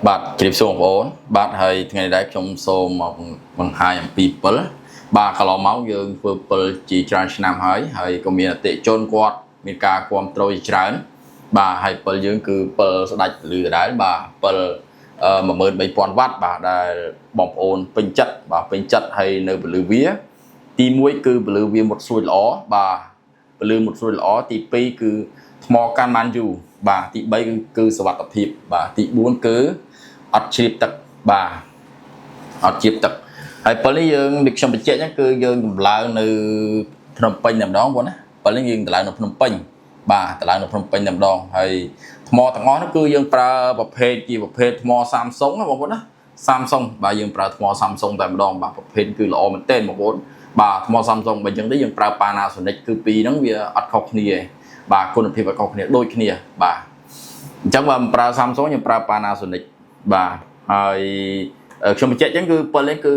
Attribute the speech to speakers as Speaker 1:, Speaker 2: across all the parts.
Speaker 1: បាទជម្រាបសួរបងប្អូនបាទហើយថ្ងៃនេះដែរខ្ញុំសូមមកបង្ហាញអំពីពិលបាទកន្លងមកយើងធ្វើពិលជាច្រើនឆ្នាំហើយហើយក៏មានអតិថិជនគាត់មានការគ្រប់គ្រងជាច្រើនបាទហើយពិលយើងគឺពិលស្ដាច់លឺដដែលបាទពិល13000វ៉ាត់បាទដែលបងប្អូនពេញចិត្តបាទពេញចិត្តហើយនៅពលឺវាទី1គឺពលឺវាមុតស្រួចល្អបាទពលឺមុតស្រួចល្អទី2គឺថ្មកាន់បានយូរបាទទី3គឺសុវត្ថិភាពបាទទី4គឺ អត់ជ្រាបទឹកបាទអត់ជ្រាបទឹកហើយពិលនេះយើងដូចខ្ញុំបញ្ជាក់អញ្ចឹងគឺយើងតម្លើងនៅភ្នំពេញតែម្ដងបងណាពិលនេះយើងតម្លើងនៅភ្នំពេញបាទតម្លើងនៅភ្នំពេញតែម្ដងហើយថ្មទាំងអស់នោះគឺយើងប្រើប្រភេទជាប្រភេទថ្ម Samsung ណាបងប្អូនណា Samsung បាទយើងប្រើថ្ម Samsung តែម្ដងបាទប្រភេទគឺល្អមែនទែនបងប្អូនបាទថ្ម Samsung បើអញ្ចឹងទេយើងប្រើ Panasonic គឺពីរហ្នឹងវាអត់ខុសគ្នាទេបាទគុណភាពអត់ខុសគ្នាដូចគ្នាបាទអញ្ចឹងបើមិនប្រើ Samsung យើងប្រើ Panasonic បាទហើយខ្ញុំបញ្ជាក់អញ្ចឹងគឺពិលនេះគឺ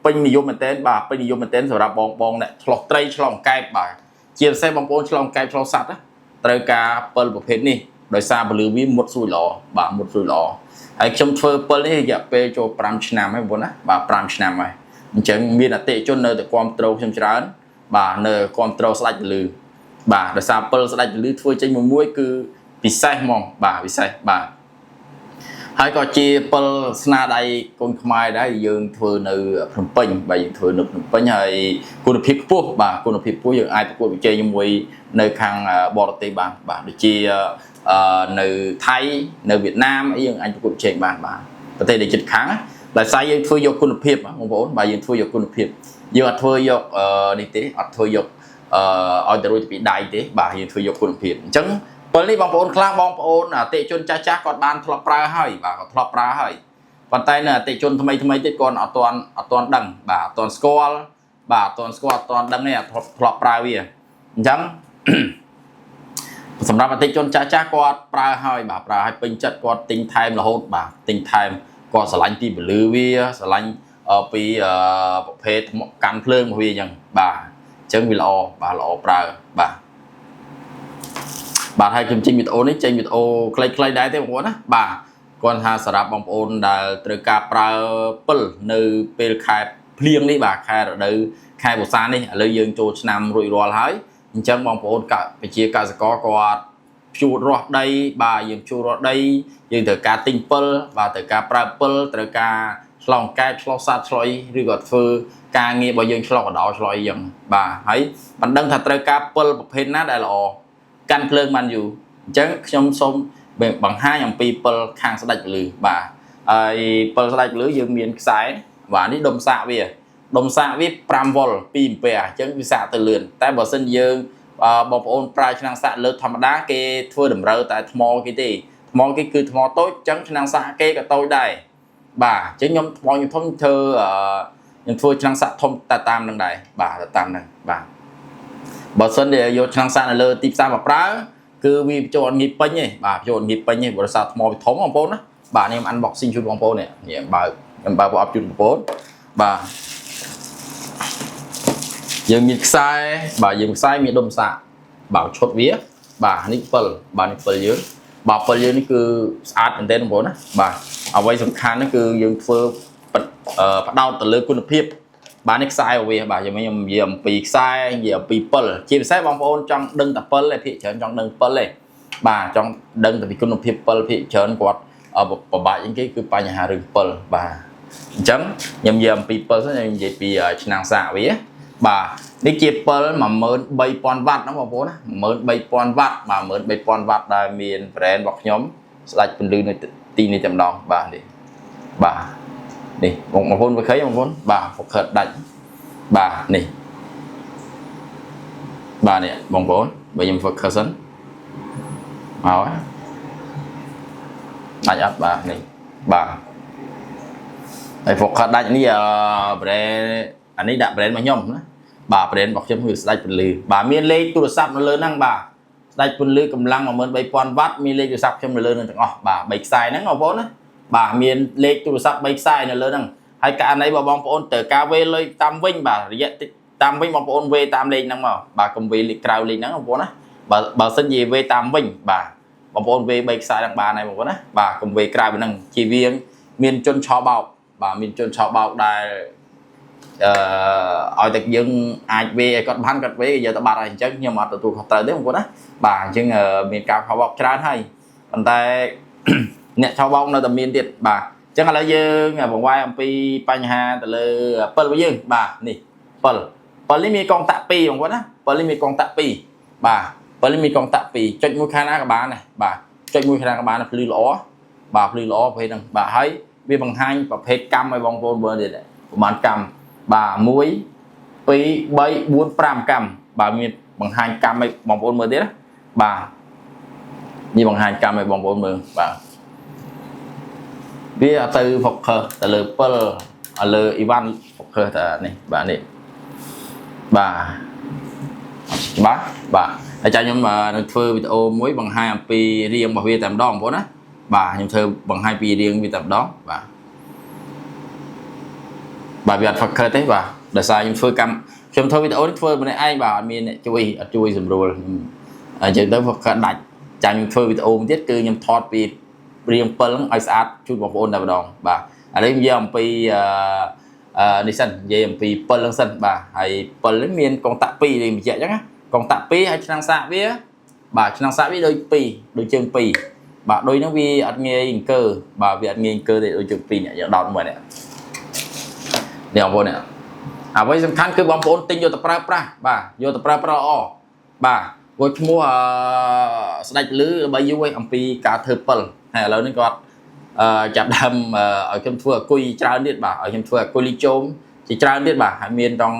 Speaker 1: ពេញនិយមមែនទែនបាទពេញនិយមមែនទែនសម្រាប់បងបងអ្នកឆ្លោះត្រីឆ្លងកែបបាទជាពិសេសបងប្អូនឆ្លងកែបឆ្លងសត្វណាត្រូវការពិលប្រភេទនេះដោយសារពលឺវាមុតស្រួយល្អបាទមុតស្រួយល្អហើយខ្ញុំធ្វើពិលនេះរយៈពេលចូល5ឆ្នាំហើយបងប្អូនណាបាទ5ឆ្នាំហើយអញ្ចឹងមានអតិថិជននៅតែគ្រប់គ្រងខ្ញុំច្រើនបាទនៅគ្រប់គ្រងស្ដាច់ពលឺបាទដោយសារពិលស្ដាច់ពលឺធ្វើចេញមួយមួយគឺពិសេសហ្មងបាទពិសេសបាទ ហើយក៏ជាពិលស្នាដៃកូនខ្មែរដែរយើងធ្វើនៅភ្នំពេញបាទយើងធ្វើនៅភ្នំពេញហើយគុណភាពខ្ពស់បាទគុណភាពខ្ពស់យើងអាចប្រកួតប្រជែងជាមួយនៅខាងបរទេសបានបាទដូចជានៅថៃនៅវៀតណាមអីយើងអាចប្រកួតប្រជែងបានបាទប្រទេសដែលជិតខាងដោយសារយើងធ្វើយកគុណភាពបងប្អូនបាទយើងធ្វើយកគុណភាពយើងអត់ធ្វើយកនេះទេអត់ធ្វើយកឲ្យទៅរួចពីដៃទេបាទយើងធ្វើយកគុណភាពអញ្ចឹង ពេលនេះបងប្អូនខ្លះបងប្អូនអតិជនចាស់ចាស់គាត់បានធ្លាប់ប្រើហើយបាទគាត់ធ្លាប់ប្រើហើយប៉ុន្តែនៅអតិជនថ្មីថ្មីទៀតគាត់អត់ទាន់ដឹងបាទអត់ទាន់ស្គាល់បាទអត់ទាន់ស្គាល់អត់ទាន់ដឹងទេអត់ធ្លាប់ធ្លាប់ប្រើវាអញ្ចឹង សម្រាប់អតិជនចាស់ចាស់គាត់ប្រើហើយបាទប្រើហើយពេញចិត្តគាត់ទិញថែមរហូតបាទទិញថែមគាត់ស្រឡាញ់ពីពលឺវាស្រឡាញ់ពីប្រភេទកាន់ភ្លើងរបស់វាអញ្ចឹងបាទអញ្ចឹងវាល្អបាទល្អប្រើបាទ បាទហើយខ្ញុំចេញវីដេអូនេះចេញវីដេអូខ្លីៗដែរទេបងប្អូនណាបាទគាត់ថាសម្រាប់បងប្អូនដែលត្រូវការប្រើពិលនៅពេលខែភ្លៀងនេះបាទខែរដូវខែវស្សានេះឥឡូវយើងចូលឆ្នាំរួចរាល់ហើយអញ្ចឹងបងប្អូនកប្រជាកសិករគាត់ភ្ជួររាស់ដីបាទយើងភ្ជួររាស់ដីយើងត្រូវការទិញពិលបាទត្រូវការប្រើពិលត្រូវការឆ្លងកែបឆ្លងសត្វឆ្លុយឬក៏ធ្វើការងាររបស់យើងឆ្លងកដោឆ្លុយអញ្ចឹងបាទហើយមិនដឹងថាត្រូវការពិលប្រភេទណាដែលល្អ កាន់ភ្លើងបានយូរអញ្ចឹងខ្ញុំសូមបង្ហាញអំពីពិលខាងស្ដាច់ពលឺបាទហើយពិលស្ដាច់ពលឺយើងមានខ្សែបាទនេះដុំសាកវាដុំសាកវា5វ៉ុល2អំពែអញ្ចឹងវាសាកទៅលឿនតែបើសិនយើងបងប្អូនប្រើឆ្នាំងសាកលើធម្មតាគេធ្វើតម្រូវតែថ្មគេទេថ្មគេគឺថ្មតូចអញ្ចឹងឆ្នាំងសាកគេក៏តូចដែរបាទអញ្ចឹងខ្ញុំថ្មខ្ញុំធំធ្វើខ្ញុំធ្វើឆ្នាំងសាកធំតែតាមនឹងដែរបាទតែតាមនឹងបាទ បើសិនជាយកឆ្នាំងសាកនៅលើទីផ្សារមកប្រើគឺវាបញ្ចូលអត់ងាយពេញទេបាទបញ្ចូលអត់ងាយពេញទេព្រោះសារថ្មវាធំបងប្អូនណាបាទនេះខ្ញុំ unboxing ជូនបងប្អូននេះនេះបើកខ្ញុំបើកប្រអប់ជូនបងប្អូនបាទយើងមានខ្សែបាទយើងខ្សែមានដុំសាកបាទឈុតវាបាទនេះពិលបាទនេះពិលយើងបាទពិលយើងនេះគឺស្អាតមែនទែនបងប្អូនណាបាទអ្វីសំខាន់នេះគឺយើងធ្វើផ្ដោតទៅលើគុណភាព បាទនេះខ្សែរបស់វាបាទខ្ញុំខ្ញុំនិយាយអំពីខ្សែនិយាយអំពីពិលជាពិសេសបងប្អូនចង់ដឹងតែពិលឯភាគច្រើនចង់ដឹងពិលឯបាទចង់ដឹងតែពីគុណភាពពិលភាគច្រើនគាត់ពិបាកជាងគេគឺបញ្ហារឿងពិលបាទអញ្ចឹងខ្ញុំនិយាយអំពីពិលសិនខ្ញុំនិយាយពីឆ្នាំងសាកវាបាទនេះជាពិល13000វ៉ាត់ណាបងប្អូនណា13000វ៉ាត់បាទ13000វ៉ាត់ដែលមាន brand របស់ខ្ញុំស្ដាច់ពន្លឺនៅទីនេះតែម្ដងបាទនេះបាទនេះបងប្អូនមើលឃើញបងប្អូនបាទ focus ដាច់បាទនេះបាទនេះបងប្អូនបើខ្ញុំ focus សិនមកដាច់អត់បាទនេះបាទហើយ focus ដាច់នេះអឺ brand អានេះដាក់ brand របស់ខ្ញុំណាបាទ brand របស់ខ្ញុំគឺស្ដាច់ពន្លឺបាទមានលេខទូរស័ព្ទនៅលើហ្នឹងបាទស្ដាច់ពន្លឺកម្លាំង13000វ៉ាត់មានលេខទូរស័ព្ទខ្ញុំនៅលើហ្នឹងទាំងអស់បាទ3ខ្សែហ្នឹងបងប្អូនណាបាទមានលេខទូរស័ព្ទ3ខ្សែនៅលើហ្នឹងហើយករណីបើបងប្អូនត្រូវការវេលុយតាមវិញបាទរយៈតិចតាមវិញបងប្អូនវេតាមលេខហ្នឹងមកបាទកុំវេលេខក្រៅលេខហ្នឹងបងប្អូនណាបើបើសិនជាវេតាមវិញបាទ បងប្អូនវេ3ខ្សែនឹងបានហើយបងប្អូនណាបាទកុំវេក្រៅពីហ្នឹងជៀសវាងមានជនឆោបោកបាទមានជនឆោបោកដែលអឺឲ្យតែយើងអាចវេឲ្យគាត់បានគាត់វេយកទៅបាត់ហើយអញ្ចឹងខ្ញុំអត់ទទួលខុសត្រូវទេបងប្អូនណាបាទអញ្ចឹងមានការឆោបោកច្រើនហើយប៉ុន្តែ អ្នកឆោបោកនៅតែមានទៀតបាទអញ្ចឹងឥឡូវយើងបង្វែរអំពីបញ្ហាទៅលើពិលរបស់យើងបាទនេះពិលពិលនេះមានកងតាក់2បងប្អូនណាពិលនេះមានកងតាក់2បាទពិលនេះមានកងតាក់2ចុចមួយខាងណាក៏បានដែរបាទចុចមួយខាងណាក៏បានដែរភ្លឺល្អបាទភ្លឺល្អប្រភេទហ្នឹងបាទហើយវាបង្ហាញប្រភេទកម្មឲ្យបងប្អូនមើលទៀតប្រហែលកម្មបាទ1 2 3 4 5កម្មបាទមានបង្ហាញកម្មឲ្យបងប្អូនមើលទៀតណាបាទនេះបង្ហាញកម្មឲ្យបងប្អូនមើលបាទ វាអត់ទៅ focus ទៅលើពិលឲ្យលើអ៊ីវ៉ាន់ focus តែនេះបាទនេះបាទច្បាស់បាទហើយចាខ្ញុំនឹងធ្វើវីដេអូមួយបង្ហាញអំពីរាងរបស់វាតែម្ដងបងប្អូនណាបាទខ្ញុំធ្វើបង្ហាញពីរាងវាតែម្ដងបាទបាទវាអត់ focus ទេបាទដោយសារខ្ញុំធ្វើកម្មខ្ញុំធ្វើវីដេអូនេះធ្វើម្នាក់ឯងបាទអត់មានអ្នកជួយអត់ជួយសម្រួលខ្ញុំអញ្ចឹងទៅ focus ដាច់ចាខ្ញុំធ្វើវីដេអូមួយទៀតគឺខ្ញុំថតពី រៀងពិលហ្នឹងឲ្យស្អាតជូនបងប្អូនតែម្ដងបាទឥឡូវនិយាយអំពីអឺអឺនេះសិននិយាយអំពីពិលហ្នឹងសិនបាទហើយពិលហ្នឹងមានកងតាក់2នេះបញ្ជាក់អញ្ចឹងណាកងតាក់2ហើយឆ្នាំងសាកវាបាទឆ្នាំងសាកវាដូច2ដូចជើង2បាទដូចហ្នឹងវាអត់ងាយអង្គើបាទវាអត់ងាយអង្គើទេដូចជើង2នេះយើងដោតមួយនេះនេះបងប្អូននេះអ្វីសំខាន់គឺបងប្អូនទិញយកទៅប្រើប្រាស់បាទយកទៅប្រើប្រាស់ល្អបាទព្រោះឈ្មោះអឺស្ដេចលឺដើម្បីយូរឯងអំពីការធ្វើពិលហើយឥឡូវនេះគាត់អឺចាប់ដើមឲ្យខ្ញុំធ្វើអាគុយច្រើនទៀតបាទឲ្យខ្ញុំធ្វើអាគុយលីជោមជាច្រើនទៀតបាទហើយមានតង់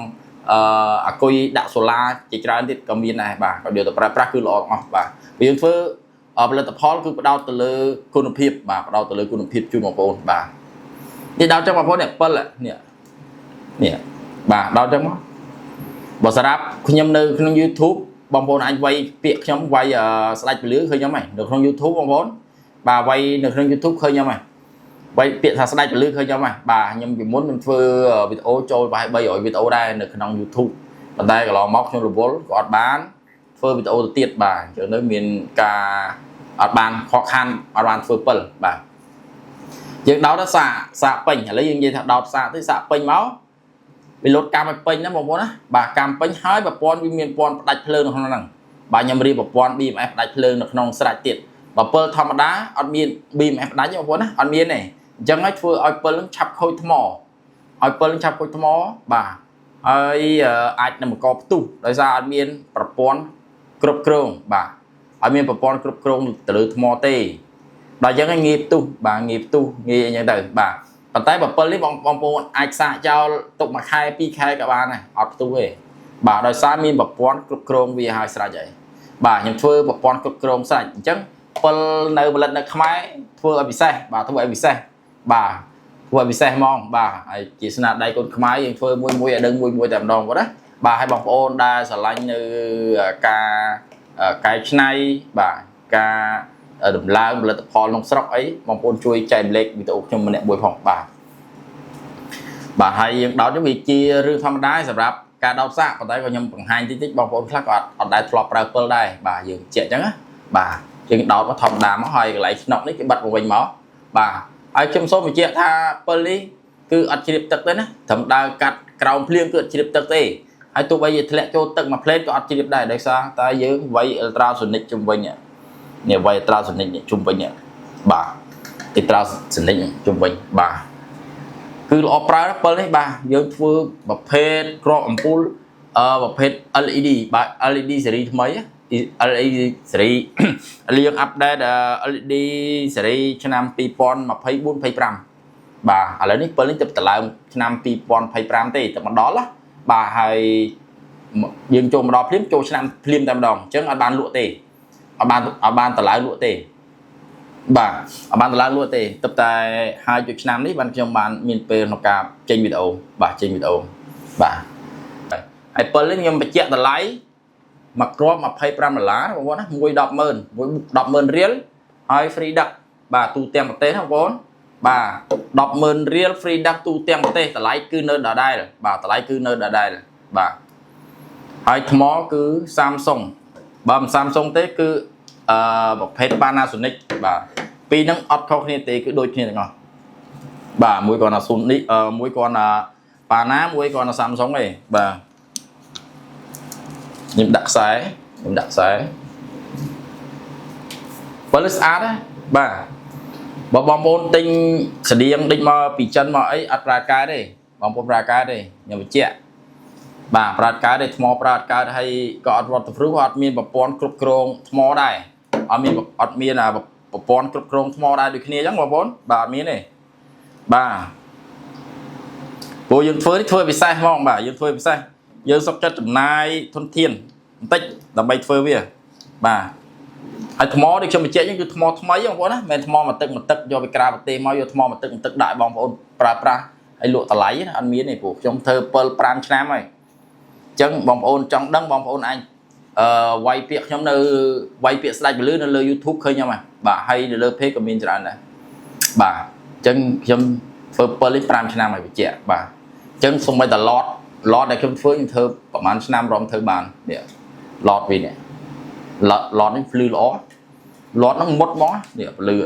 Speaker 1: អឺអាគុយដាក់សូឡាជាច្រើនទៀតក៏មានដែរបាទគាត់យកទៅប្រើប្រាស់គឺល្អទាំងអស់បាទពេលយើងធ្វើផលិតផលគឺផ្ដោតទៅលើគុណភាពបាទផ្ដោតទៅលើគុណភាពជូនបងប្អូនបាទនេះដោតចឹងបងប្អូននេះពិលនេះនេះបាទដោតចឹងមកបើសម្រាប់ខ្ញុំនៅក្នុង YouTube បងប្អូនអាចវាយពាក្យខ្ញុំវាយស្ដេចពលឺឃើញខ្ញុំហើយនៅក្នុង YouTube បងប្អូនបាទវាយនៅក្នុង YouTube ឃើញខ្ញុំហើយវាយពាក្យថាស្ដេចពលឺឃើញខ្ញុំហើយបាទខ្ញុំពីមុនខ្ញុំធ្វើវីដេអូចូលប្រហែល300វីដេអូដែរនៅក្នុង YouTube ប៉ុន្តែកន្លងមកខ្ញុំរវល់ក៏អត់បានធ្វើវីដេអូទៅទៀតបាទអញ្ចឹងទៅមានការអត់បានខកខានអត់បានធ្វើពិលបាទយើងដោតទៅសាកសាកពេញឥឡូវយើងនិយាយថាដោតសាកទៅសាកពេញមកវាលោតកម្មឲ្យពេញណាបងប្អូនណាបាទកម្មពេញហើយប្រព័ន្ធវាមានប្រព័ន្ធផ្ដាច់ភ្លើងនៅក្នុងហ្នឹងបាទខ្ញុំរៀបប្រព័ន្ធ BMS ផ្ដាច់ភ្លើងនៅក្នុងស្រាច់ទៀតបើពិលធម្មតាអត់មាន BMS ផ្ដាច់ទេបងប្អូនណាអត់មានទេអញ្ចឹងហើយធ្វើឲ្យពិលនឹងឆាប់ខូចថ្មឲ្យពិលនឹងឆាប់ខូចថ្មបាទហើយអាចនឹងបង្កផ្ទុះដោយសារអត់មានប្រព័ន្ធគ្រប់គ្រងបាទអត់មានប្រព័ន្ធគ្រប់គ្រងទៅលើថ្មទេដល់អញ្ចឹងហើយងាយផ្ទុះបាទងាយផ្ទុះងាយអញ្ចឹងទៅបាទប៉ុន្តែបើពិលនេះបងបងប្អូនអាចសាកចោលទុកមួយខែពីរខែក៏បានដែរអត់ផ្ទុះទេបាទដោយសារមានប្រព័ន្ធគ្រប់គ្រងវាហើយស្រេចហើយបាទខ្ញុំធ្វើប្រព័ន្ធគ្រប់គ្រងស្រេចអញ្ចឹងពិលនៅផលិតនៅខ្មែរធ្វើឲ្យពិសេសបាទធ្វើឲ្យពិសេសបាទធ្វើឲ្យពិសេសហ្មងបាទហើយជាស្នាដៃកូនខ្មែរយើងធ្វើមួយមួយឲ្យដឹងមួយមួយតែម្ដងបងណាបាទឲ្យបងប្អូនដែលស្រឡាញ់នៅការកែច្នៃបាទការដំឡើងផលិតផលក្នុងស្រុកអីបងប្អូនជួយចែករំលែកវីដេអូខ្ញុំម្នាក់មួយផងបាទបាទហើយយើងដោតវាជារឿងធម្មតាសម្រាប់ការដោតសាកប៉ុន្តែក៏ខ្ញុំបង្ហាញតិចតិចបងប្អូនខ្លះក៏អត់ដែលធ្លាប់ប្រើពិលដែរបាទយើងជាក់អញ្ចឹងណាបាទយើងដោតមកធម្មតាមកហើយកន្លែងឆ្នុកនេះគេបិទមកវិញមកបាទហើយខ្ញុំសូមបញ្ជាក់ថាពិលនេះគឺអត់ជ្រាបទឹកទេណាត្រឹមដើរកាត់ក្រោមភ្លៀងគឺអត់ជ្រាបទឹកទេហើយទោះបីជាធ្លាក់ចូលទឹកមួយភ្លែតក៏អត់ជ្រាបដែរដោយសារតែយើងវាយ ultrasonic ជុំវិញនេះវាយ ultrasonic នេះជុំវិញនេះបាទ ultrasonic ជុំវិញបាទគឺល្អប្រើពិលនេះបាទយើងធ្វើប្រភេទគ្រាប់អំពូលអឺប្រភេទ LED បាទ LED ស៊េរីថ្មី LED ស៊េរី យើង update LED ស៊េរីឆ្នាំ2024 25បាទឥឡូវនេះពិលនេះទៅតម្លើងឆ្នាំ2025ទេទៅមកដល់ណាបាទហើយយើងចូលមកដល់ភ្លាមចូលឆ្នាំភ្លាមតែម្ដងអញ្ចឹងអត់បានលក់ទេអត់បានតម្លើងលក់ទេបាទអត់បានតម្លើងលក់ទេទើបតែហើយជួយឆ្នាំនេះបានខ្ញុំបានមានពេលក្នុងការចេញវីដេអូបាទចេញវីដេអូបាទហើយពិលនេះខ្ញុំបញ្ជាក់តម្លៃមួយគ្រាប់25ដុល្លារបងប្អូនណាមួយ100000មួយ100000រៀលហើយ free ដឹកបាទទូទាំងប្រទេសណាបងប្អូនបាទ100000រៀល free ដឹកទូទាំងប្រទេសតម្លៃគឺនៅដដែលបាទតម្លៃគឺនៅដដែលបាទហើយថ្មគឺ Samsung បើមិន Samsung ទេគឺ ប្រភេទ Panasonic បាទពីរហ្នឹងអត់ខុសគ្នាទេគឺដូចគ្នាទាំងអស់បាទមួយគាត់ថា Sony មួយគាត់ថា Pana មួយគាត់ថា Samsung ឯងបាទខ្ញុំដាក់ខ្សែខ្ញុំដាក់ខ្សែបើលស្អាតណាបាទបើបងប្អូនទិញស្តៀងដូចមកពីចិនមកអីអត់ប្រើកើតទេបងប្អូនប្រើកើតទេខ្ញុំបញ្ជាក់បាទប្រើកើតទេថ្មប្រើកើតហើយក៏អត់ waterproof អត់មានប្រព័ន្ធគ្រប់គ្រងថ្មដែរអត់មានអត់មានប្រព័ន្ធគ្រប់គ្រងថ្មដែរដូចគ្នាអញ្ចឹងបងប្អូនបាទអត់មានទេបាទព្រោះយើងធ្វើនេះធ្វើពិសេសហ្មងបាទយើងធ្វើពិសេសយើងសុខចិត្តចំណាយធនធានបន្តិចដើម្បីធ្វើវាបាទហើយថ្មដូចខ្ញុំបញ្ជាក់ហ្នឹងគឺថ្មថ្មីបងប្អូនណាមិនមែនថ្មមួយទឹកមួយទឹកយកពីក្រៅប្រទេសមកយកថ្មមួយទឹកមួយទឹកដាក់ឲ្យបងប្អូនប្រើប្រាស់ហើយលក់តម្លៃណាអត់មានទេព្រោះខ្ញុំធ្វើ7 5ឆ្នាំហើយអញ្ចឹងបងប្អូនចង់ដឹងបងប្អូនអាចវាយពាក្យខ្ញុំនៅវាយពាក្យស្ដេចពលឺនៅលើ YouTube ឃើញខ្ញុំហ៎បាទហើយនៅលើ page ក៏មានច្រើនដែរបាទអញ្ចឹងខ្ញុំធ្វើ7នេះ5ឆ្នាំហើយបញ្ជាក់បាទអញ្ចឹងសូម្បីតែ lot lot ដែលខ្ញុំធ្វើខ្ញុំធ្វើប្រហែលឆ្នាំរំធ្វើបាននេះ lot វានេះ lot lot នេះភ្លឺល្អ lot ហ្នឹងមុតហ្មងនេះពលឺ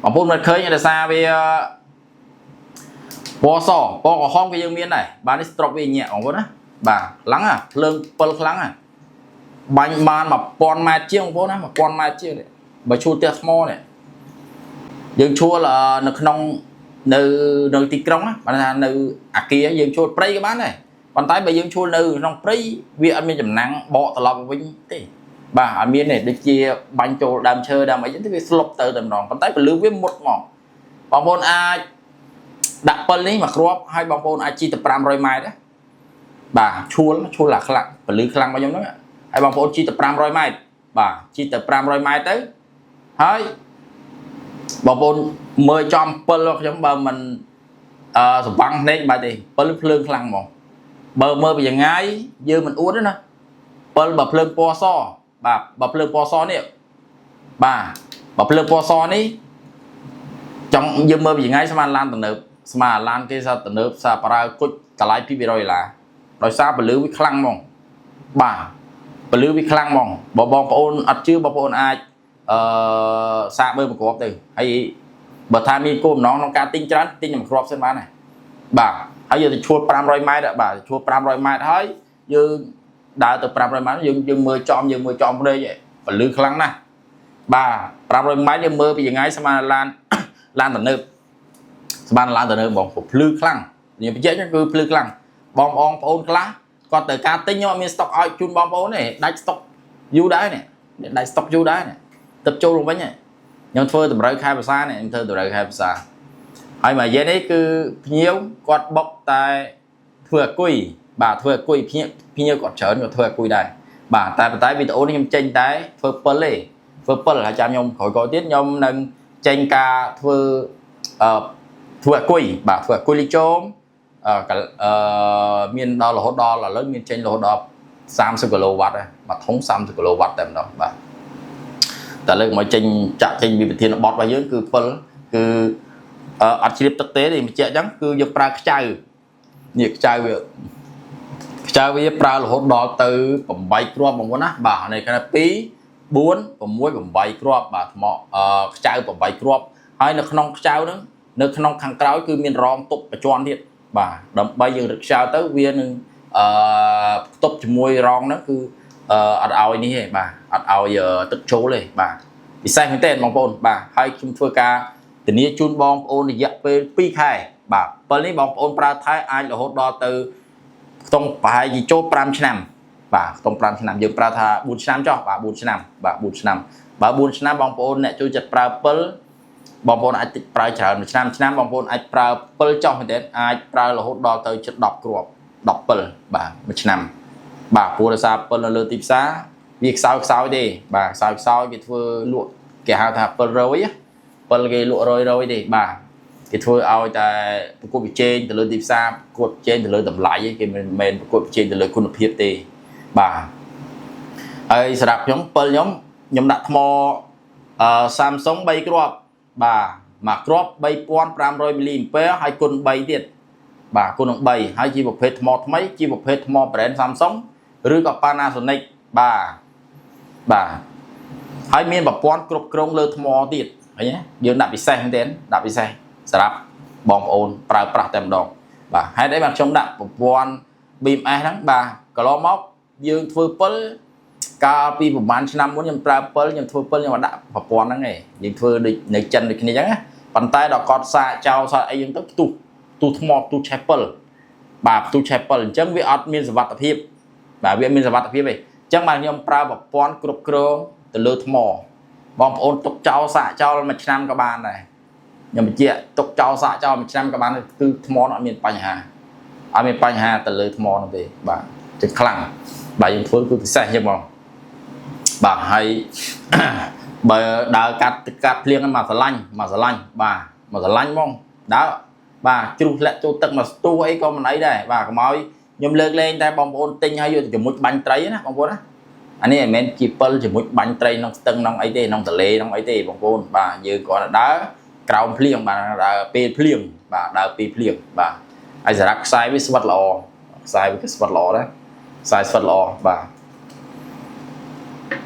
Speaker 1: បងប្អូនមិនឃើញដោយសារវាពណ៌សពណ៌ក្រហមក៏យើងមានដែរបាទនេះ strobe វាញាក់បងប្អូនណាបាទខ្លាំងណាភ្លើងពិលខ្លាំងណាបាញ់បាន1000ម៉ែត្រជាងបងប្អូនណា1000ម៉ែត្រជាងនេះបើជួលផ្ទះថ្មនេះយើងជួលនៅក្នុងនៅនៅទីក្រុងណាបានថានៅអាគារយើងជួលព្រៃក៏បានដែរប៉ុន្តែបើយើងជួលនៅក្នុងព្រៃវាអត់មានចំណាំងបកត្រឡប់មកវិញទេបាទអត់មានទេដូចជាបាញ់ចូលដើមឈើដើមអីចឹងទៅវាស្លុបទៅតែម្ដងប៉ុន្តែពលឺវាមុតហ្មងបងប្អូនអាចដាក់ពិលនេះមកគ្រាប់ហើយបងប្អូនអាចជិះទៅ500ម៉ែត្រណាបាទឈួលឈួលអាខ្លាំងពលឺខ្លាំងរបស់ខ្ញុំហ្នឹងហើយបងប្អូនជិះទៅ500ម៉ែត្របាទជិះទៅ500ម៉ែត្រទៅហើយបងប្អូនមើលចំពិលរបស់ខ្ញុំបើមិនសវាំងភ្នែកបាទទេពិលភ្លើងខ្លាំងហ្មងបើមើលពីយ៉ាងងាយយើងមិនអួតទេណាពិលបើភ្លើងពណ៌សបាទបើភ្លើងពណ៌សនេះបាទបើភ្លើងពណ៌សនេះចង់យើងមើលពីយ៉ាងងាយស្មានឡានទំនើបស្មានឡានគេថាទំនើបសាប្រើគុជតម្លៃ200ដុល្លារដោយសារពលឺវាខ្លាំងហ្មងបាទពលឺវាខ្លាំងហ្មងបើបងប្អូនអត់ជឿបងប្អូនអាចសាកមើលមួយគ្រាប់ទៅហើយបើថាមានគោលបំណងក្នុងការទិញច្រើនទិញមួយគ្រាប់សិនបានដែរបាទហើយយើងទៅឈួល500ម៉ែត្របាទឈួល500ម៉ែត្រហើយយើងដើរទៅ500ម៉ែត្រយើងយើងមើលចំយើងមើលចំភ្នែកពលឺខ្លាំងណាស់បាទ500ម៉ែត្រយើងមើលពីយ៉ាងໄງស្មានឡាន ឡានទំនើបស្មានឡានទំនើបបងភ្លឺខ្លាំងនិយាយបញ្ជាក់គឺភ្លឺខ្លាំងបងប្អូនប្អូនខ្លះគាត់ត្រូវការទិញខ្ញុំអត់មានស្តុកឲ្យជូនបងប្អូនទេដាច់ស្តុកយូរដែរនេះដាច់ស្តុកយូរដែរនេះទឹកចូលមកវិញខ្ញុំធ្វើតម្រូវខែភាសានេះខ្ញុំធ្វើតម្រូវខែភាសាហើយមួយយេនេះគឺភ្ញៀវគាត់បុកតែធ្វើអាគុយបាទធ្វើអាគុយភ្ញៀវភ្ញៀវគាត់ច្រើនគាត់ធ្វើអាគុយដែរបាទតែប៉ុន្តែវីដេអូនេះខ្ញុំចេញតែធ្វើពិលទេធ្វើពិលហើយចាំខ្ញុំក្រោយៗទៀតខ្ញុំនឹងចេញការធ្វើអឺធ្វើអាគុយបាទធ្វើអាគុយលីជោមអឺអឺមានដល់រហូតដល់ឥឡូវមានចេញរហូតដល់30គីឡូវ៉ាត់ដែរមួយធុង30គីឡូវ៉ាត់តែម្ដងបាទតែលើកមកចេញចាក់ចេញពីប្រធានបទរបស់យើងគឺពិលគឺអត់ជ្រាបទឹកទេនេះបញ្ជាក់អញ្ចឹងគឺយើងប្រើខ្ចៅនេះខ្ចៅវាខ្ចៅវាប្រើរហូតដល់ទៅ8គ្រាប់បងប្អូនណាបាទនេះគេថា2 4 6 8គ្រាប់បាទថ្មខ្ចៅ8គ្រាប់ហើយនៅក្នុងខ្ចៅហ្នឹងនៅក្នុងខាងក្រោយគឺមានរងទប់ប្រជន់ទៀតបាទដើម្បីយើងរឹកខ្ចៅទៅវានឹងផ្ទប់ជាមួយរងហ្នឹងគឺអត់ឲ្យនេះទេបាទអត់ឲ្យទឹកចូលទេបាទពិសេសមែនទែនបងប្អូនបាទហើយខ្ញុំធ្វើការធានាជូនបងប្អូនរយៈពេល2ខែបាទពេលនេះបងប្អូនប្រើថែអាចរហូតដល់ទៅខ្ទង់ប្រហែលជាចូល5ឆ្នាំបាទខ្ទង់5ឆ្នាំយើងប្រើថា4ឆ្នាំចុះបាទ4ឆ្នាំបាទ4ឆ្នាំបើ4ឆ្នាំបងប្អូនអ្នកចូលចិត្តប្រើពិលបងប្អូនអាចតិចប្រើច្រើនមួយឆ្នាំឆ្នាំបងប្អូនអាចប្រើពិលចុះមែនទែនអាចប្រើរហូតដល់ទៅជិត10គ្រាប់10ពិលបាទមួយឆ្នាំបាទព្រោះដោយសារពិលនៅលើទីផ្សារវាខ្សោយខ្សោយទេបាទខ្សោយខ្សោយគេធ្វើលក់គេហៅថាពិលរយពិលគេលក់រយរយទេបាទគេធ្វើឲ្យតែប្រកួតប្រជែងទៅលើទីផ្សារប្រកួតប្រជែងទៅលើតម្លៃគេមិនមែនប្រកួតប្រជែងទៅលើគុណភាពទេបាទហើយសម្រាប់ខ្ញុំពិលខ្ញុំខ្ញុំដាក់ថ្មSamsung 3គ្រាប់បាទមួយគ្រាប់3500មីលីអាំពែហើយគុណ3ទៀតបាទគុណនឹង3ហើយជាប្រភេទថ្មថ្មីជាប្រភេទថ្ម brand Samsung ឬក៏ Panasonic បាទបាទហ ហើយមានប្រព័ន្ធគ្រប់គ្រងលើថ្មទៀតឃើញទេយើងដាក់ពិសេសមែនទេដាក់ពិសេសសម្រាប់បងប្អូនប្រើប្រាស់តែម្ដងបាទហេតុអីបានខ្ញុំដាក់ប្រព័ន្ធ BMS ហ្នឹងបាទកន្លងមកយើងធ្វើពិលកាលពីប្រហែលឆ្នាំមុនខ្ញុំប្រើពិលខ្ញុំធ្វើពិលខ្ញុំអត់ដាក់ប្រព័ន្ធហ្នឹងឯងយើងធ្វើដូចនៅចិនដូចគ្នាអញ្ចឹងណាប៉ុន្តែដល់គាត់សាកចោលសាកអីហ្នឹងទៅផ្ទុះផ្ទុះថ្មផ្ទុះឆេះពិលបាទផ្ទុះឆេះពិលអញ្ចឹងវាអត់មានសុវត្ថិភាពបាទវាអត់មានសុវត្ថិភាពទេអញ្ចឹងបាទខ្ញុំប្រើប្រព័ន្ធគ្រប់គ្រងទៅលើថ្មបងប្អូនទុកចោលសាកចោលមួយឆ្នាំក៏បានដែរខ្ញុំបញ្ជាក់ទុកចោលសាកចោលមួយឆ្នាំក៏បានដែរគឺថ្មនោះអត់មានបញ្ហា អត់មានបញ្ហាទៅលើថ្មនោះទេបាទចឹងខ្លាំងបាទយើងធ្វើគឺពិសេសចឹងហ្មងបាទហើយ បើដើរកាត់កាត់ភ្លៀងហ្នឹងមកស្រឡាញ់មកស្រឡាញ់បាទមកស្រឡាញ់ហ្មងដើរបាទជ្រុះធ្លាក់ចូលទឹកមកស្ទុះអីក៏មិនអីដែរបាទកុំឲ្យខ្ញុំលើកលែងតែបងប្អូនទិញឲ្យយកទៅជាមួយបាញ់ត្រីណាបងប្អូនណាអានេះមិនមែនជាពិលជាមួយបាញ់ត្រីក្នុងស្ទឹងក្នុងអីទេក្នុងទន្លេក្នុងអីទេបងប្អូនបាទយើងគ្រាន់តែដើរក្រោមភ្លៀងបាទដើរពេលភ្លៀងបាទដើរពេលភ្លៀងបាទ ហើយសម្រាប់ខ្សែវាស្វិតល្អខ្សែវាគឺស្វិតល្អដែរខ្សែស្វិតល្អបាទ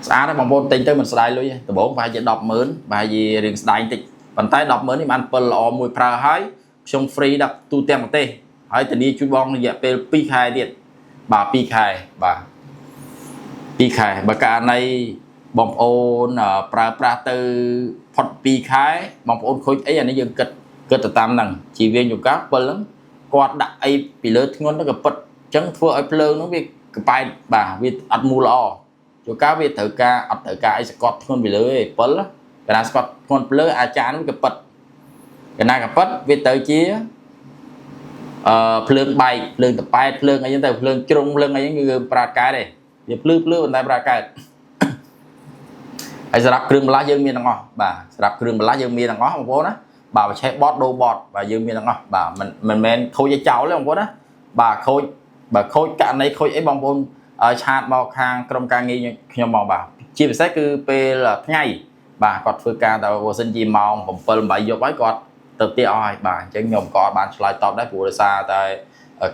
Speaker 1: ស្អាតដែរបងប្អូនទិញទៅមិនស្ដាយលុយទេដំបូងប្រហែលជា100000ប្រហែលជារៀងស្ដាយបន្តិចប៉ុន្តែ100000នេះបានពិលល្អមួយប្រើហើយខ្ញុំ free ដាក់ទូទាំងប្រទេសហើយធានាជួយបងរយៈពេល2ខែទៀតបាទ2ខែបាទ2ខែបើករណីបងប្អូនប្រើប្រាស់ទៅផុត2ខែបងប្អូនខូចអីអានេះយើងគិតគិតទៅតាមហ្នឹងជីវៀងយកាពិលហ្នឹង គាត់ដាក់អីពីលើធ្ងន់ទៅក៏ពិតអញ្ចឹងធ្វើឲ្យភ្លើងនោះវាកប៉ែតបាទវាអត់មូលល្អជួនកាលវាត្រូវការអត់ត្រូវការអីសកត់ធ្ងន់ពីលើទេពិលកាលណាសកត់ធ្ងន់ពីលើអាចារ្យនោះក៏ពិតកាលណាក៏ពិតវាទៅជាអឺភ្លើងបែកភ្លើងតប៉ែតភ្លើងអីហ្នឹងទៅភ្លើងជ្រុងភ្លើងអីហ្នឹងគឺប្រើកើតទេវាភ្លឺភ្លឺប៉ុន្តែប្រើកើតហើយសម្រាប់គ្រឿងបន្លាស់យើងមានទាំងអស់បាទសម្រាប់គ្រឿងបន្លាស់យើងមានទាំងអស់បងប្អូនណាបាទបច្ឆេះបតដូរបតបាទយើងមានទាំងអស់បាទមិនមិនមែនខូចឲ្យចោលទេបងប្អូនណាបាទខូចបើខូចករណីខូចអីបងប្អូន chat មកខាងក្រុមការងារខ្ញុំមកបាទជាពិសេសគឺពេលថ្ងៃបាទគាត់ធ្វើការតែបើសិនជាម៉ោង7 8យប់ហើយគាត់ទៅផ្ទះអស់ហើយបាទអញ្ចឹងខ្ញុំក៏អត់បានឆ្លើយតបដែរព្រោះដោយសារតែ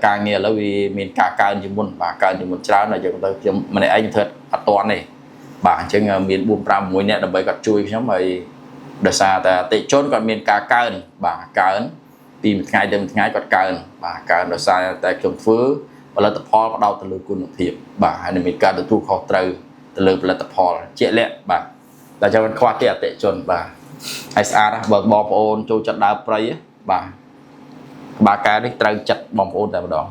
Speaker 1: ការងារឥឡូវវាមានការកើនជាងមុនបាទកើនជាងមុនច្រើនហើយយើងទៅខ្ញុំម្នាក់ឯងធ្វើអត់ទាន់ទេបាទអញ្ចឹងមាន4 5 6នាក់ដើម្បីគាត់ជួយខ្ញុំហើយដោយសារតែអតិជនគាត់មានការកើនបាទកើនពីមួយថ្ងៃទៅមួយថ្ងៃគាត់កើនបាទកើនដោយសារតែខ្ញុំធ្វើផលិតផលផ្ដោតទៅលើគុណភាពបាទហើយនឹងមានការទទួលខុសត្រូវទៅលើផលិតផលជាក់លាក់បាទតែចាំមិនខ្វះទេអតិជនបាទហើយស្អាតណាស់បើបងប្អូនចូលចិត្តដើរព្រៃបាទក្បាលកែនេះត្រូវចិត្តបងប្អូនតែម្ដង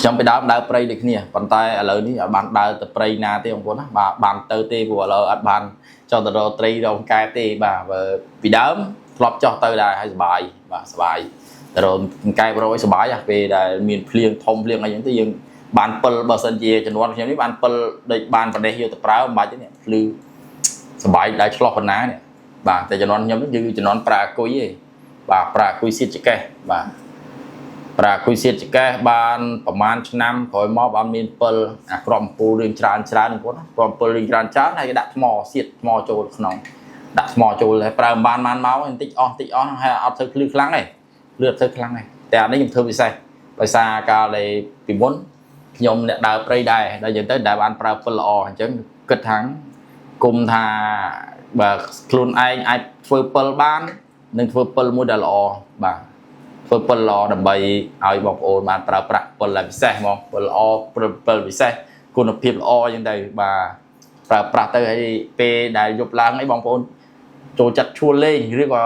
Speaker 1: ខ្ញុំពីដើមដើរព្រៃដូចគ្នាប៉ុន្តែឥឡូវនេះអត់បានដើរទៅព្រៃណាទេបងប្អូនណាបាទបានទៅទេព្រោះឥឡូវអត់បានចុះទៅរកត្រីរកកែទេបាទបើពីដើមធ្លាប់ចុះទៅដែរហើយសប្បាយបាទសប្បាយទៅរកកែបរកឲ្យសប្បាយពេលដែលមានភ្លៀងធំភ្លៀងអីចឹងទៅយើងបានពិលបើសិនជាចំនួនខ្ញុំនេះបានពិលដូចបានប្រទេសយកទៅប្រើមិនបាច់ទេនេះភ្លឺសប្បាយដែលឆ្លោះប៉ុណ្ណានេះបាទតែចំនួនខ្ញុំនេះគឺចំនួនប្រើអាគុយទេបាទប្រើអាគុយសៀតចកេះបាទប្រើអាគុយសៀតចកេះបានប្រហែលឆ្នាំក្រោយមកបានមានពិលអាក្រមពូលរឿងច្រើនច្រើនបងប្អូនណាក្រមពូលរឿងច្រើនច្រើនហើយគេដាក់ថ្មសៀតថ្មចូលក្នុងដាក់ថ្មចូលហើយប្រើមិនបានបានមកបន្តិចអស់បន្តិចអស់ហើយអត់ធ្វើភ្លឺខ្លាំងទេភ្លឺអត់ធ្វើខ្លាំងទេតែអានេះខ្ញុំធ្វើពិសេសដោយសារកាលដែលពីមុនខ្ញុំអ្នកដើរព្រៃដែរដល់ចឹងទៅដែលបានប្រើពិលល្អអញ្ចឹងគិតថាគុំថាបើខ្លួនឯងអាចធ្វើពិលបាននឹងធ្វើពិលមួយដែលល្អបាទធ្វើពិលល្អដើម្បីឲ្យបងប្អូនបានប្រើប្រាស់ពិលដែលពិសេសហ្មងពិលល្អពិលពិសេសគុណភាពល្អអញ្ចឹងទៅបាទប្រើប្រាស់ទៅឲ្យពេលដែលយប់ឡើងអីបងប្អូនចូលចិត្តឈួលលេងឬក៏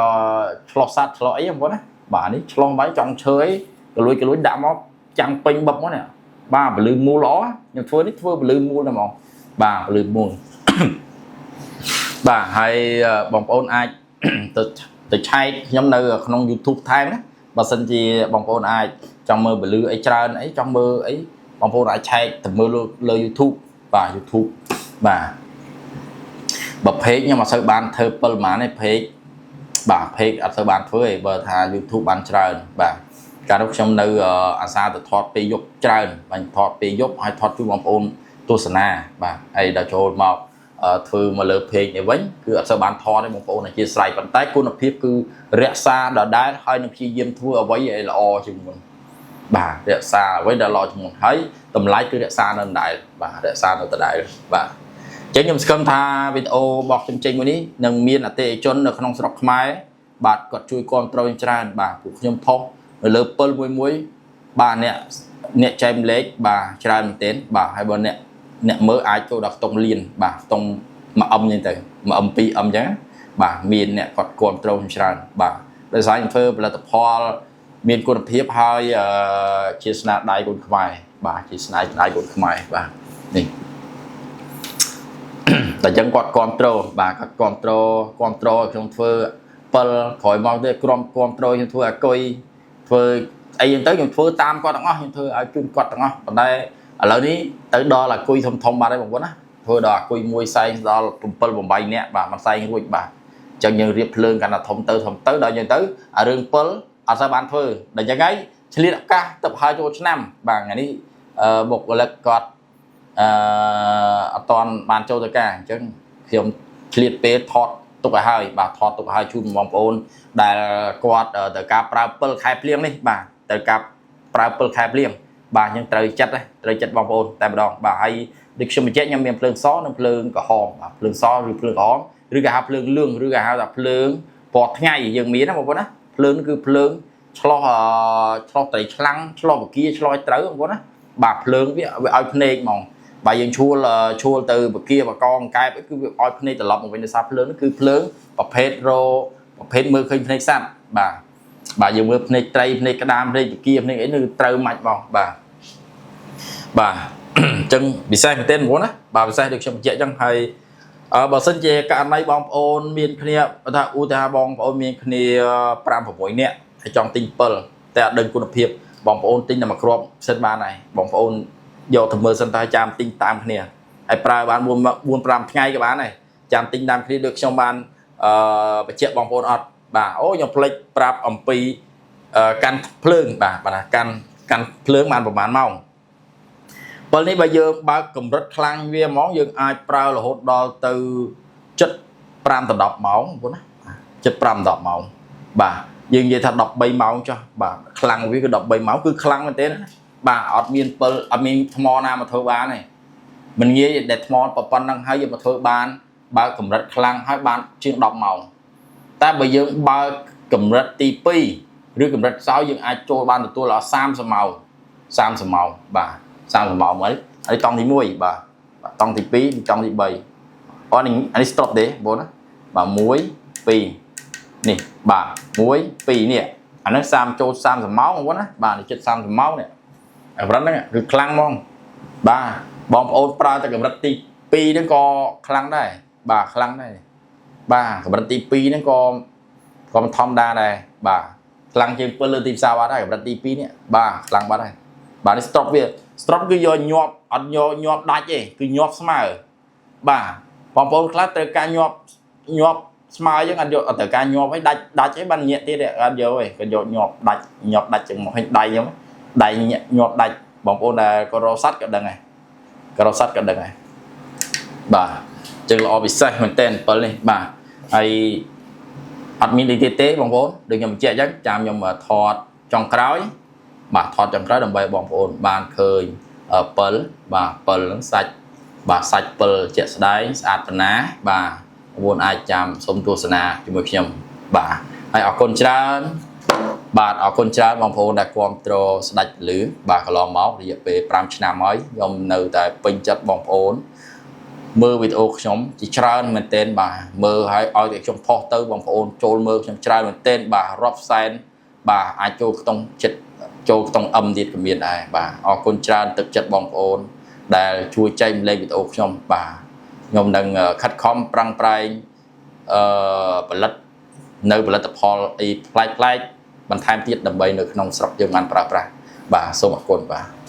Speaker 1: ឆ្លោះសัตว์ឆ្លោះអីបងប្អូនណាបាទនេះឆ្លោះបាយចង់ឈើអីកលួយកលួយដាក់មកចាំងពេញបឹបមកនេះបាទពលឺមូលល្អខ្ញុំធ្វើនេះធ្វើពលឺមូលតែហ្មងបាទពលឺមូល បាទហើយបងប្អូនអាច ទៅទៅឆែកខ្ញុំនៅក្នុង YouTube ថែមណាបើសិនជាបងប្អូនអាចចង់មើលពលឺអីច្រើនអីចង់មើលអីបងប្អូនអាចឆែកទៅមើលលើ YouTube បាទ YouTube បាទបើ page ខ្ញុំអត់សូវបានធ្វើពិលប៉ុន្មានទេ page បាទ page អត់សូវបានធ្វើទេបើថា YouTube បានច្រើនបាទកាលនោះខ្ញុំនៅអាសាទៅថតពេលយប់ច្រើនបាញ់ថតពេលយប់ហើយថតជួយបងប្អូនទស្សនាបាទហើយដល់ចូលមកធ្វើមកលើ page នេះវិញគឺអត់សូវបានថតទេបងប្អូនអធិស្ឋានប៉ុន្តែគុណភាពគឺរក្សាដដែលហើយនឹងព្យាយាមធ្វើអ្វីឲ្យល្អជាងមុនបាទរក្សាអ្វីដែលល្អជាងមុនហើយតម្លៃគឺរក្សានៅដដែលបាទរក្សានៅដដែលបាទ ចឹងខ្ញុំសង្ឃឹមថាវីដេអូរបស់ខ្ញុំចេញមួយនេះនឹងមានអតិថិជននៅក្នុងស្រុកខ្មែរបាទគាត់ជួយគ្រប់គ្រងច្រើនបាទពួកខ្ញុំផុសនៅលើពិលមួយមួយបាទអ្នកអ្នកចែកម្លែកបាទច្រើនមែនទែនបាទហើយបើអ្នកអ្នកមើលអាចចូលដល់ខ្ទង់លានបាទខ្ទង់1 M ចឹងទៅ1 M 2 M ចឹងបាទមានអ្នកគាត់គ្រប់គ្រងច្រើនបាទដោយសារខ្ញុំធ្វើផលិតផលមានគុណភាពហើយជាស្នាដៃកូនខ្មែរបាទជាស្នាដៃកូនខ្មែរបាទនេះ តែអញ្ចឹងគាត់គ្រប់ត្រូលបាទគាត់គ្រប់ត្រូលគ្រប់ត្រូលឲ្យខ្ញុំធ្វើពិលក្រោយមកទៀតក្រុមគ្រប់ត្រូលខ្ញុំធ្វើអាគុយធ្វើអីហ្នឹងទៅខ្ញុំធ្វើតាមគាត់ទាំងអស់ខ្ញុំធ្វើឲ្យជូនគាត់ទាំងអស់ប៉ុន្តែឥឡូវនេះទៅដល់អាគុយធំធំបាត់ហើយបងប្អូនណាធ្វើដល់អាគុយមួយសែងដល់7 8នាក់បាទមួយសែងរួចបាទអញ្ចឹងយើងរៀបភ្លើងកាន់តែធំទៅធំទៅដល់អញ្ចឹងទៅអារឿងពិលអត់សូវបានធ្វើដល់អញ្ចឹងហើយឆ្លៀតឱកាសទៅហើយចូលឆ្នាំបាទថ្ងៃនេះបុគ្គលិកគាត់ អឺអត់តាន់បានចូលទៅការអញ្ចឹងខ្ញុំឆ្លៀតពេលថតទុកឲ្យហើយបាទថតទុកឲ្យហើយជូនបងប្អូនដែលគាត់ត្រូវការប្រើពិលខែភ្លៀងនេះបាទត្រូវការប្រើពិលខែភ្លៀងបាទអញ្ចឹងត្រូវចិត្តត្រូវចិត្តបងប្អូនតែម្ដងបាទហើយដូចខ្ញុំបញ្ជាក់ខ្ញុំមានភ្លើងសនិងភ្លើងក្រហមបាទភ្លើងសឬភ្លើងក្រហមឬក៏ហៅភ្លើងលឿងឬក៏ហៅថាភ្លើងពណ៌ថ្ងៃយើងមានណាបងប្អូនណាភ្លើងគឺភ្លើងឆ្លោះឆ្លោះត្រីឆ្លាំងឆ្លោះបកាឆ្លោះឲ្យត្រូវបងប្អូនណាបាទភ្លើងវាវាឲ្យភ្នែកហ្មង បើយើងឈួលឈួលទៅបកាបកងកែបគឺវាឲ្យភ្នែកត្រឡប់មកវិញដោយសារភ្លើងគឺភ្លើងប្រភេទរប្រភេទមើលឃើញភ្នែកសត្វបាទបាទយើងមើលភ្នែកត្រីភ្នែកក្តាមភ្នែកបកាភ្នែកអីគឺត្រូវម៉ាច់បងបាទបាទអញ្ចឹងពិសេសមែនទែនបងប្អូនណាបាទពិសេសដូចខ្ញុំបញ្ជាក់អញ្ចឹងហើយអឺបើសិនជាករណីបងប្អូនមានគ្នាថាឧទាហរណ៍បងប្អូនមានគ្នា5 6នាក់ហើយចង់ទិញ7តែអត់ដឹងគុណភាពបងប្អូនទិញតែមួយគ្រាប់សិនបានហើយបងប្អូនយកទៅមើលសិនតើចាំទិញតាមគ្នាហើយប្រើបាន4 4 5ថ្ងៃក៏បានដែរចាំទិញតាមគ្នាដូចខ្ញុំបានអឺបញ្ជាក់បងប្អូនអត់បាទអូខ្ញុំភ្លេចប្រាប់អំពីកាន់ភ្លើងបាទបាទកាន់កាន់ភ្លើងបានប្រហែលម៉ោងពេលនេះបើយើងបើកកម្រិតខ្លាំងវាហ្មងយើងអាចប្រើរហូតដល់ទៅ7 5ដល់10ម៉ោងបងប្អូនណា7 5 10ម៉ោងបាទយើងនិយាយថា13ម៉ោងចុះបាទខ្លាំងវាគឺ13ម៉ោងគឺខ្លាំងមែនទេណាបាទអត់មានពិលអត់មានថ្មណាមកធ្វើបានទេមិនងាយដែលថ្មប៉ុណ្ណឹងហើយយកមកធ្វើបានបើកកម្រិតខ្លាំងហើយបានជាង10ម៉ោងតែបើយើងបើកកម្រិតទី2ឬកម្រិតខ្សោយយើងអាចចូលបានទទួលដល់30ម៉ោង30ម៉ោងបាទ30ម៉ោងហើយហើយតង់ទី1បាទតង់ទី2តង់ទី3អូនេះអានេះ stop ទេបងណាបាទ1 2នេះបាទ1 2នេះអានេះ30ចូល30ម៉ោងបងណាបាទនេះចិត្ត30ម៉ោងនេះកម្រិតហ្នឹងគឺខ្លាំងហ្មងបាទបងប្អូនប្រើតែកម្រិតទី2ហ្នឹងក៏ខ្លាំងដែរបាទខ្លាំងដែរបាទកម្រិតទី2ហ្នឹងក៏ក៏មិនធម្មតាដែរបាទខ្លាំងជាងពិលលើទីផ្សារបាត់ហើយកម្រិតទី2នេះបាទខ្លាំងបាត់ហើយបាទនេះ stop វា stop គឺយកញាប់អត់យកញាប់ដាច់ទេគឺញាប់ស្មើបាទបងប្អូនខ្លះត្រូវការញាប់ញាប់ស្មើអញ្ចឹងអត់យកអត់ត្រូវការញាប់ឲ្យដាច់ដាច់អីបានញាក់ទៀតអត់យកទេគាត់យកញាប់ដាច់ញាប់ដាច់ចឹងមកឲ្យដៃអញ្ចឹងដៃញាប់ដាច់បងប្អូនដែលក៏រកសัตว์ក៏ដឹងដែរក៏រកសัตว์ក៏ដឹងដែរបាទចឹងល្អពិសេសមែនតើ7នេះបាទហើយអត់មានអីទៀតទេបងប្អូនដូចខ្ញុំបញ្ជាក់អញ្ចឹងចាំខ្ញុំថតចុងក្រោយបាទថតចុងក្រោយដើម្បីបងប្អូនបានឃើញពិលបាទពិលហ្នឹងសាច់បាទសាច់ពិលជាក់ស្ដែងស្អាតប៉ុណ្ណាបាទបងប្អូនអាចចាំសូមទស្សនាជាមួយខ្ញុំបាទហើយអរគុណច្រើនបាទអរគុណច្រើនបងប្អូនដែលគាំទ្រស្ដេចពលឺបាទកន្លងមករយៈពេល5ឆ្នាំហើយខ្ញុំនៅតែពេញចិត្តបងប្អូនមើលវីដេអូខ្ញុំជាច្រើនមែនទែនបាទមើលហើយឲ្យតែខ្ញុំផុសទៅបងប្អូនចូលមើលខ្ញុំច្រើនមែនទែនបាទរាប់សែនបាទអាចចូលក្នុងចិត្តចូលក្នុង M ទៀតក៏មានដែរបាទអរគុណច្រើនទឹកចិត្តបងប្អូនដែលជួយចែករំលែកវីដេអូខ្ញុំបាទខ្ញុំនឹងខិតខំប្រឹងប្រែងអឺផលិតនៅផលិតផលអីប្លែកៗបន្ថែមទៀតដើម្បីនៅក្នុងស្រុកយើងបានប្រើប្រាស់បាទសូមអរគុណបាទ។